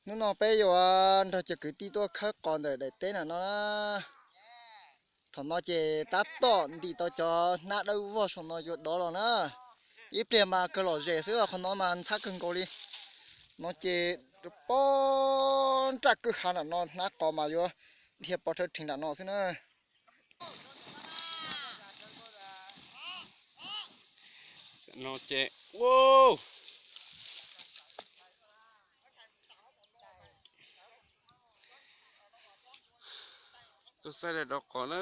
Hnub no peb yuav nrog cov kwv tij tuaj khawb qos ntawm daim teb nram no na. Thaum no ces tab tom ntim tau cov hnab dawb vog saum no yuav dov los na. Ib pliag mas kawg lom zem xwb, qhov no mas ntxhab kawg nkaus li. No ces pob nraj kwj ha nram no, hnab qos mas yuav dhia pov thawv rhees nram no xwb na. No ces, tuaj saib lawv dov qos na.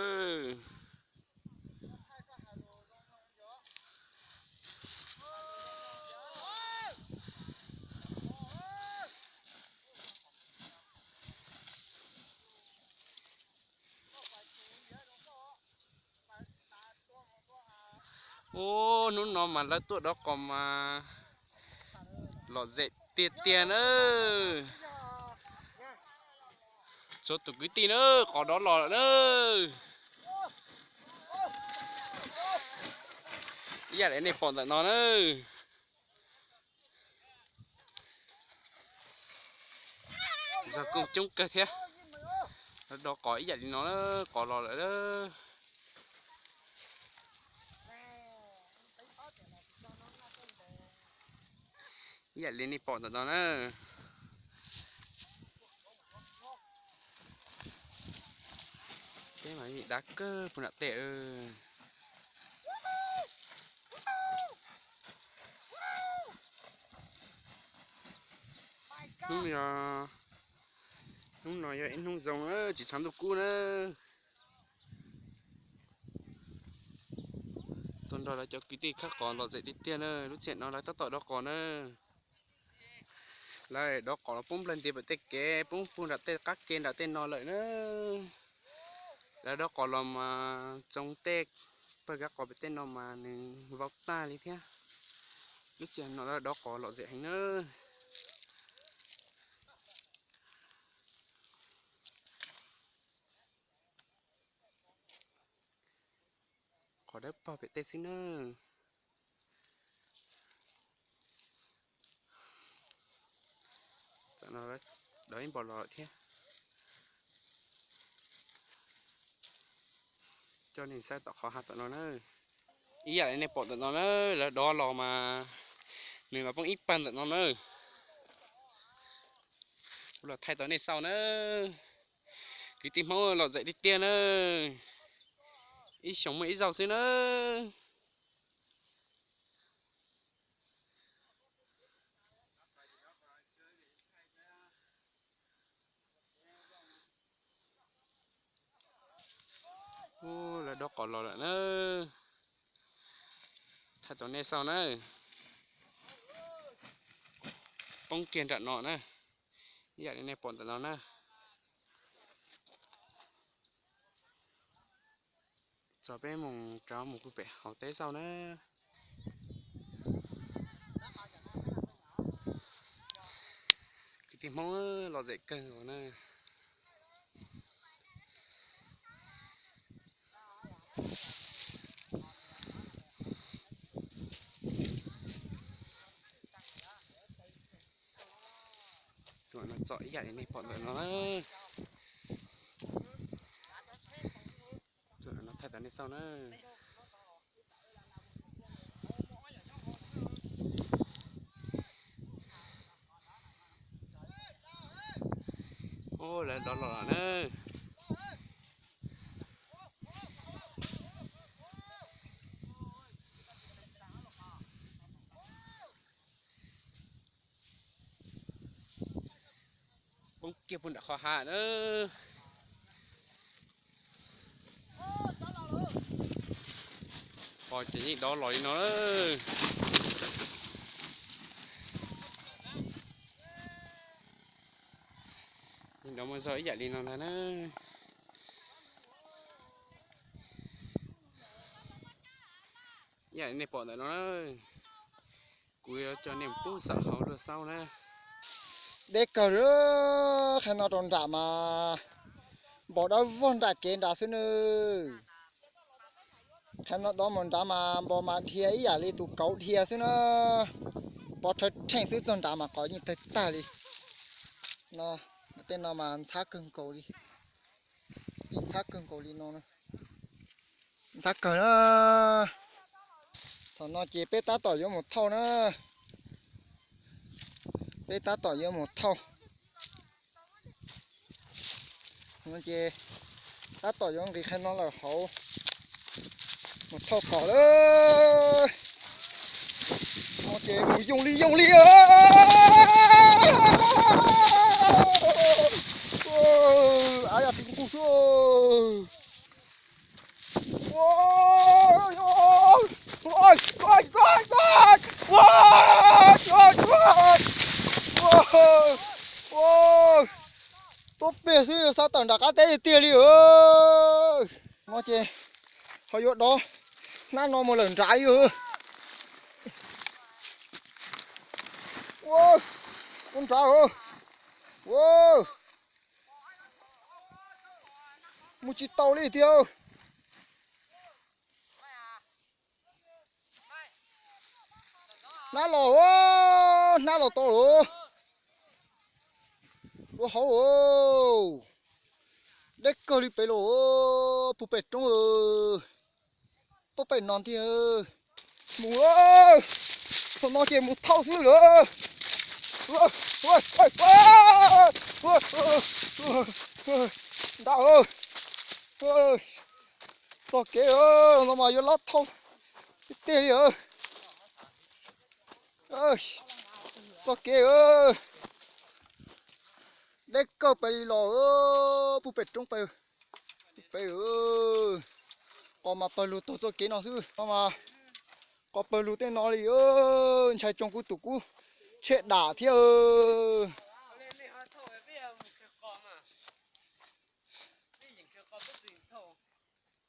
Ub, hnub no mas lawv tuaj dov qos mas lom zem tiag tiag na. Txhua tus kwv tij na, qos dov los lawm na. Ib yam li nej pom ntawm no na. Zog kuj coob kawg thiab. Lawv dov qos ib yam li no, qos los lawm. Ib yam li nej pom ntawm no na. Teb mas dav kawg puag nram tej. Hnub no, hnub no yog ib hnub zoo na, tsis tshav ntuj kub na. Tuaj nrog lawv cov kwv tij khawb qos lom zem tiag tiag na, lub sij hawm no lawv tab tom dov qos na. Lawv dov qos los poob nplaig ntiav pem tej kev, poob puag nram tej qab ke nram tej no lawm na. Lawv dov qos los mas txoov tej pawg kab qos pem tej no mas nws vau tag li thiab. Lub sij hawm no lawv dov qos lom zem heev na. Qos dawb paug pem tej xwb na. Tam no dov ib npaus los lawm thiab. Coj nej saib tom qhov hav tom no na. Ib yam li nej pom ntawm no na, lawv dov los mas nws los poob ib pawg ntawm no na. Kuv los thaij tau nej xauj na. Kwv tij Hmoob lom zem tiag tiag na. Ib xyoos muaj ib zaug xwb na. Ub, lawv dov qos los lawm na. Thaij tau nej xauj na. Poob kiag nram no na. Ib yam li nej pom ntawm no na. Tso peb mus rov mus pem hauv teb xauj na. Kwv tij Hmoob lom zem kawg nkaus na. Tus no txom ib yam li nej pom ntawm no na. Tus no thaij tau nej xauj na. Ub, lawv dov los lawm na. Poob kiag puag nram qhov hav na. Qos ces yeej dov los li no. Yeej dov muaj zog ib yam li no ntag na. Ib yam li nej pom ntawm no na. Kuv yuav coj nej mus pub saum hauv dua xauj na. Deb kawg li, qhov no rau nram mas npau dawb vog nram kev nrad xwb nawb. Qhov no dov mus nrad mas npau mas dhia ib yam li tus kauv dhia xwb na. Pov thawv rheej xwb, txog nrad mas qos yeej tawg tag li. No, tej no mas ntxhab kawg nkaus li, ib ntxhab kawg nkaus li no, ntxhab kawg na. Thaum no ces peb tab tom yuav mus thauj na, peb tab tom yuav mus thauj. No ces tab tom yuav nqis qhov no lawm hauv, mus thauj kom lawm. No ces mus yooj li yooj li. Av yog tis nqug xwb. Tuab peg xwb xav tawm nram qab teb tiag tiag li. No ces ho yuav dov hnab no mus lawm nrad. Ua, ua nrad. Mus tsis tau li tiag. Hnab los, hnab los tau lawm. Dua hauv, deb kawg li pem los, puag pem roob. Tuaj pem no ntiag. Mus, thaum no ces mus thauj xwb lawm. Nrad, txoj kev no mas yuav lob thauj tiag tiag li. Txoj kev deb kawg pem li los, puag pem roob pem, pem. Qos mas pawg lug taug txoj kev no xwb no mas, qos pawg lug tej no li. Ntshai tsoo kuv tus kub tsheb dam thiab.